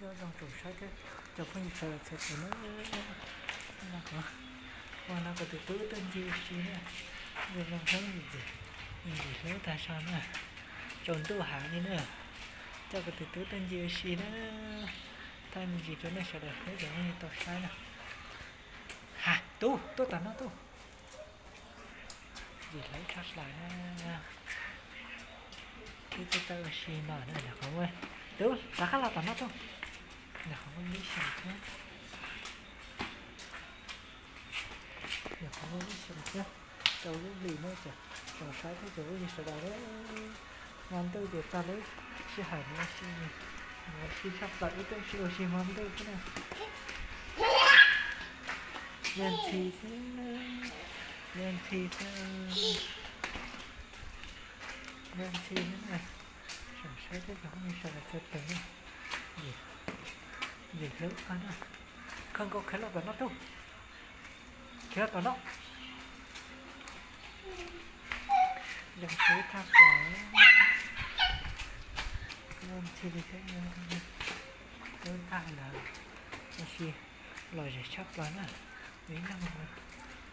Nyob zoo tsoom saib thiab cov phooj ywg sawv daws txhua tus na. Ua no kom tus tub tuaj ncig ua si na. Zoo zoo hlub ntxim, ntxim hlub tag zog na. Tsaus ntuj heev li na. Coj kuv tus tub tuaj ncig ua si na. Thaij me ntsis rau nej sawv daws thiab cov phooj ywg tau saib na. Ha, tub, tuaj tom no tub. Ntxim hlub tshaj plaws na. Twb tuaj txawj ua si no na, nws qhov muag. Tub, rov qab los tom no tub. Nws qhov muag ib xyoos thiab. Nws qhov muag ib xyoos thiab. Rau lub hlis no ces tsoom saib thiab cov phooj ywg sawv daws, hmo ntuj ces tag lub sij hawm no ua si, ua si tshaj plaws, wb tuaj ua si hmo ntuj xwb na. Nws ntxhi xwb, nws ntxhi xwb, nws ntxhi xwb na. Tsoom saib thiab cov phooj ywg sawv daws txhua tus na, ntxim hlub kawg na. Khaws nkaus khiav los tom no tub. Khiav los tom no. Zoo siab tshaj plaws. Ntxhi li thiab, tub tag lawm, ua si lom zem tshaj plaws na. Ib leeg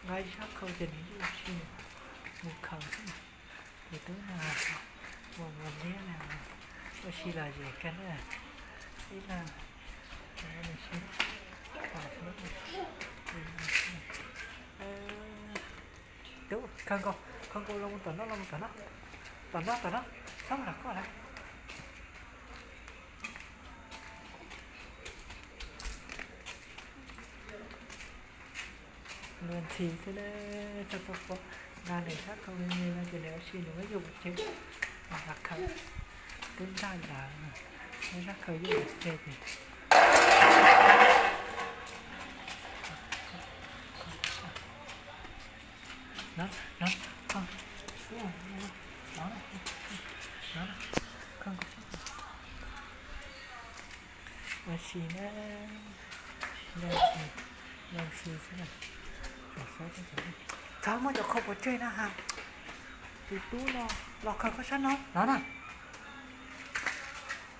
nqa ib sab khau ces nws yeej ua si mus khaws xwb na. Tus tub no mus mus liab na, ua si lom zem kawg na. Ib leeg nws si, tub, khaws nkaus, khaws nkaus los mus tom no, los mus tom no, tom no, tom no, txhob mus tom koj lawm. Luag ntxhi xwb na, txog txog pom nqa nws sab khau me me no ces nws ua si nws muab yuj pov tseg, nqa khau twb nrag lawm, muab sab khau yuj pov tseg ces no, no, no, ua si na, luag ntxhi, luag ntxhi xwb na. Txhob muab cov khau pov tseg na ha. Tus tub no los khaws koj sab no, no na.